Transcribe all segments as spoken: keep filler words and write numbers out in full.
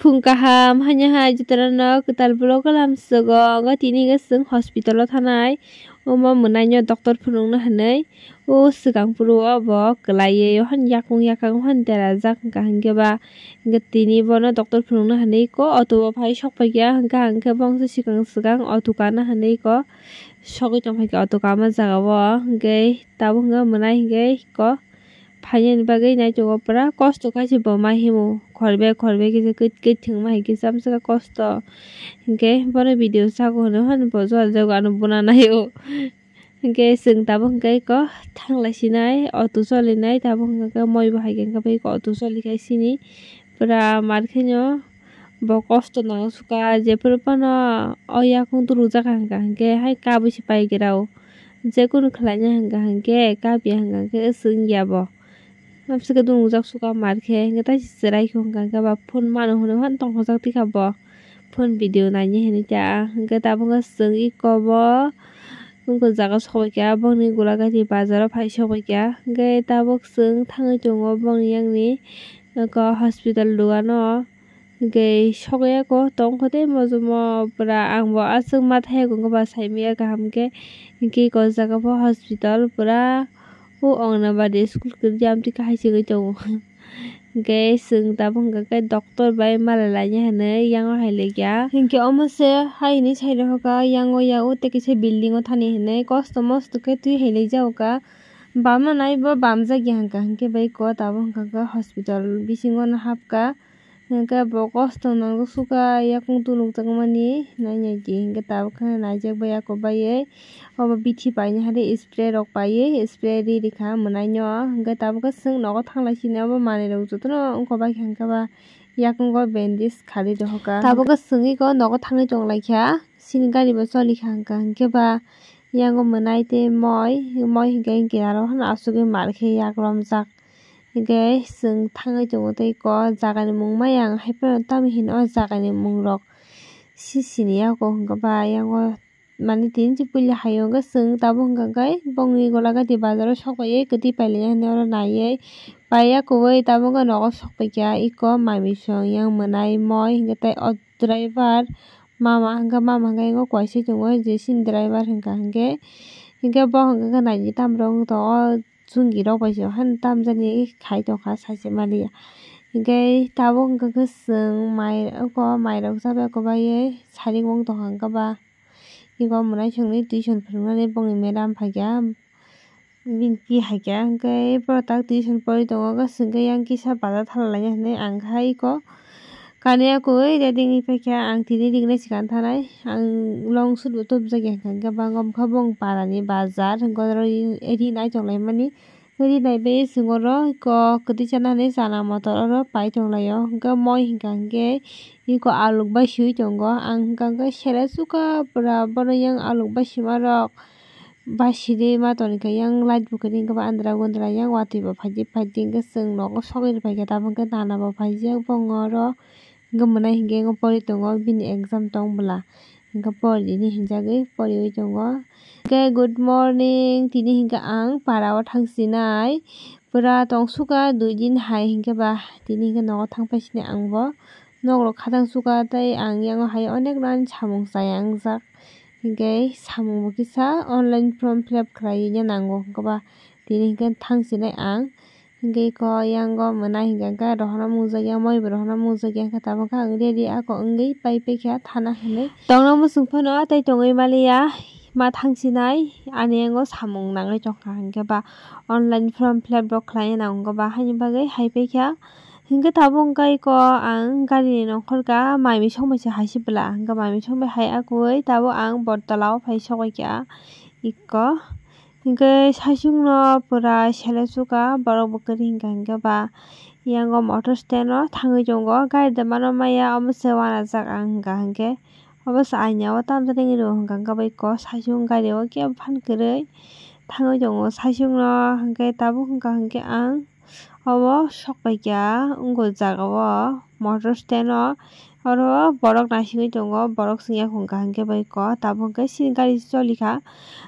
Phung kaham, hanya hai jotono kwtal vlog kalam sugo, ogo tini hwnkhe chwng hospital o thanai, omo mwnaino doctor phunukna hinwi, o swkang phuru obo kwlaiwi, o hani yakung yakung o hani derajak hwnkha hwnkhe ba, hwnkhe tini bono doctor phunukna hinwi ko auto o phai sok paikha, hwnkha hwnkhe bongso swkang swkang auto kana hinwi ko sogwi tongphaikha auto kama jagao, hwnkhe tabuk hwnkhe mwnai hwnkhe ko. Phainani bagwi naitongo pura kosto khe se bo ma himo, khorbe khorbe khe se kwt-, kwthwng ma hai khe se amswkhe kosto. Hinkhe bono video sago hwnwi phano bo jora jago ano buna naio. Hinkhe chwng tabuk hinkhe eko thanglai sinai, auto cholinai tabuk hinkhe moi bo hai khe hinkhe bai eko auto cholikhai sini pura mar khe no. Bo kosto nang sukha, jephuru phano o yakung turujak hwnka hinkhe hai kabui se pai gra o. Jekunu khlaina hwnka hinkhe kapiya hwnka hinkhe swngya bo. Amswkhe turujak sukha mar khe hinkhe tai se chwrai khe hwnka hinkhe ba phone mano hwnwi phano tongthokjak tikha bo. Phone video naina hinwi ta hinkhe tabukhe chwng eko bo wngkha jaga sobaikha bongni golagati bazaro phai sobaikha hinkhe tabuk chwng thangwi tongo bongni yangni eko hospital dugano. Hinkhe sokya ko tongkho tei mojomo pura ang bo aswk ma thaya khe ba saimaya kaham khe hinkhe ko jaga bo hospital pura o Anganwadi school kwrwi amtwi kahai chigwi tongo. Hinkhe chwng tabuk hwnkha khe doctor bai malai laina hinwi yango hai laikha hinkhe omo se hai hinwi sai rokha yango ya o tei kisa building o thani hinwi kosto mosto khe twi hai lai jago kha bamna nai bo bamjak ya hwnkha hinkhe bai ko tabuk hwnkha khe hospital bisingo no hapkha. Hinkhe bo kosto nang sukha yakung tunukjakmani nainai di hinkhe tabuk khe naijak bai ako baiwi obo bithi painani hari spray rok paiwi spray ri rikha mwnaino hinkhe tabuk khe chwng nogo thanglai sini obo manwi rok jotono wngkha bai kha hinkhe ba yakungo bandage khari rohorkha tabuk khe chwng eko nogo thangwi tonglaikha chini gari bo cholikha hinkha hinkhe ba yango mwnai tei moi moi hinkhe hinkhe aro hano asugwi mar khe yak romjak. Hinkhe chwng thangwi tongo tei ko jagani mung maya ang hai phano tamo hino o jagani mung rok si sini yago hinkhe ba yango mani tini puila hai o hinkhe chwng tabuk hinkhe bongni golagati bazaro sok bai kwtwi pailai hinwi oro naiwi paiya kubui tabuk nogo sok paikha eko mai misong yang mwnai moi hinkhe tei o driver mama hinkhe mama hinkhe yango kaisa tongo jesini driver hinkha hinkhe hinkhe bo hinkhe naidi tamo rok wng tongo. Chungi rok bai se hano tamjani khai tongkha sachi maliya hinkhe tabuk hinkhe chwng mai oko mai rok chabai oko baiwi saring wng tongkha hinkhe ba eko mwnaisongni tuition phwrwngnani bongni madam phaikha bini pi haikha hinkhe borok tak tuition pori tongo hinkhe chwng khe yang kisa bazar thala laina hinwi ang kha eko. Kani ya koi ready wngwi paikha ang tini ringnai swkang thanai ang long suit bo tubujak ya hinkhe bangma bwkha bong parani bazar hinkhe oro ri nai tonglaimani ri nai bai chwng oro kok kwtwi chana hinwi chana motor oro pai tonglaio hinkhe moi hinkha hinkhe eko aluk bai sui tongo ang hinkha hinkhe sere sukha pura bono yang aluk bai sima rok. Basiri ma tongkha yang light bo kwrwi hinkhe ba andra gundra yang watwi bo phaidi phaidi hinkhe chwng nogo sogwi rwbaikha tabuk hinkhe nana bo phaijak bo oro hinkhe mwnai hinkhe pori tongo bini exam tong bwla hinkhe pori di hinwi hinjagwi poriwi tongo hinkhe good morning tini hinkhe ang para o thang sinai pura tong sukha dui din hai hinkhe ba tini hinkhe nogo thang pai sini ang bo nok rok khatang sukha tei ang yang o hai onek nani samung chaya wngjak. Hinkhe samung bo kisa online form fill up khlaiwi nango hinkhe ba tini hinkhe thang sinai ang hinkhe eko yango mwnai hinkhe rohorna mungjakya moi bo rohorna mungjakya hinkhe tabuk khe ang ready ako wngwi pai paikha thana hinwi tongna muchung phano tei tongwi maliya ma thang sinai ani yango samung nangwi tongkha hinkhe ba online form fill up rok khlaiwi nango hinkhe ba haini bagwi hai paikha. Hinkhe tabuk wngkha eko ang gari ni nongkhor ka mai misong bai se hai se bwla hinkhe mai misong bai hai akwui tabuk ang Bortola o phai sogwi kha eko hinkhe saichung no pura sele sukha borok bo kwrwi hinkha hinkhe ba yango motor stand o thangwi tongo gari da mano maya omo se uanajak ang hinkha hinkhe omo se aina o tamjani rw hinkha hinkhe ba eko saichung gari o kebo phan kwrwi thangwi tongo saichung no hinkhe tabuk hinkha hinkhe ang. Obo sok pai kha wngkha o jaga o motor stand o oro borok naisingwi tongo borok chwng ya hwnkha hinkhe bai kok tabuk hinkhe chini gari choli kha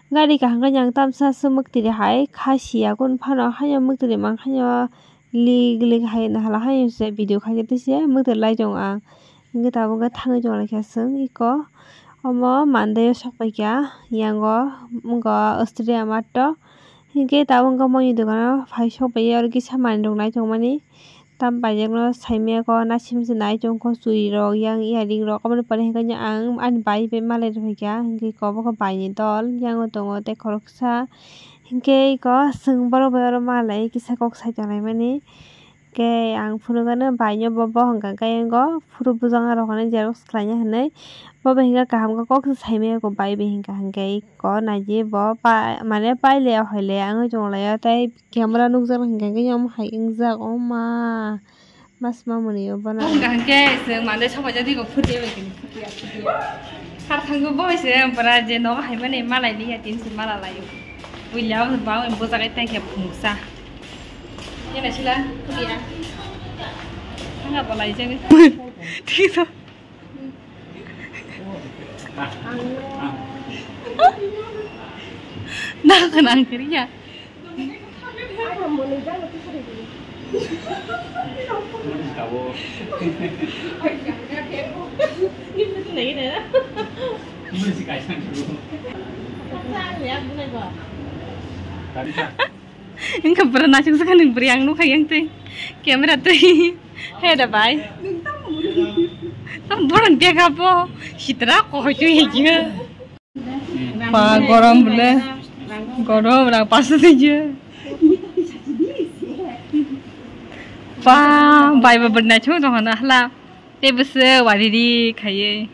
gari kaham khe yang tamsa se mwktwiri hai kha sia kunu phano haino mwktwiri mankhaino lik lik hai hala haino se video khaikhe tei se mwktwiri lai tongo ang. Hingke tabuk khe thangwi tonglaikha chwng eko. Omo Monday o sokpaikha, yango wngkha Australia mart o. Hingke tabuk wngkha moini dogano phai sokpaiya, oro kisa manwi rok naitongmani. Tam baijakno saimaya kok nasimse nai tongkho, churi rok, yang earring rok, oboni pore hingke ang ani bai bai malai rw phaikha, hingke eko bo khe baini dol, yango tongo tei khoroksa, hingke eko chwng borok bai oro malai kisa kok sai tonglaimani. Khe ang phunukgano baino bo, bo hwnka khe yango phuru bwjang rok hinwi xerox khlaina hinwi. Bo bai hwnka kaham khe kok se saimaya kho bai bai hwnka hwnkhe eko naidi bo pa-, mane paile hoile wngwi tonglaio tei camera nukjak hinkhe yang hai wngjak o ma mas mamoni o bono. Bo hwnka hwnkhe chwng mande somoja digo phutiya bai khe phutiya phutiya. Kar thango bo bai se ampara je nogo haimani malai liya tin se mala laio. Buila ba bwjak tei khe phungsa. Yana sila, kuliah. Tanga bolai jani. Thik so. Nah, kan ang kiriya. Engkha bwrwi naising sakha nwng bwrwi ang nukha yang twi camera twi. He da bai. Tam boran bega bo sitra kohoi twi hekhe. Pa gorom bole. Gorom rang pasu twi je. Pa bai ba bwrwi naising tong hana hla. Te bwswk wariri khaiwi.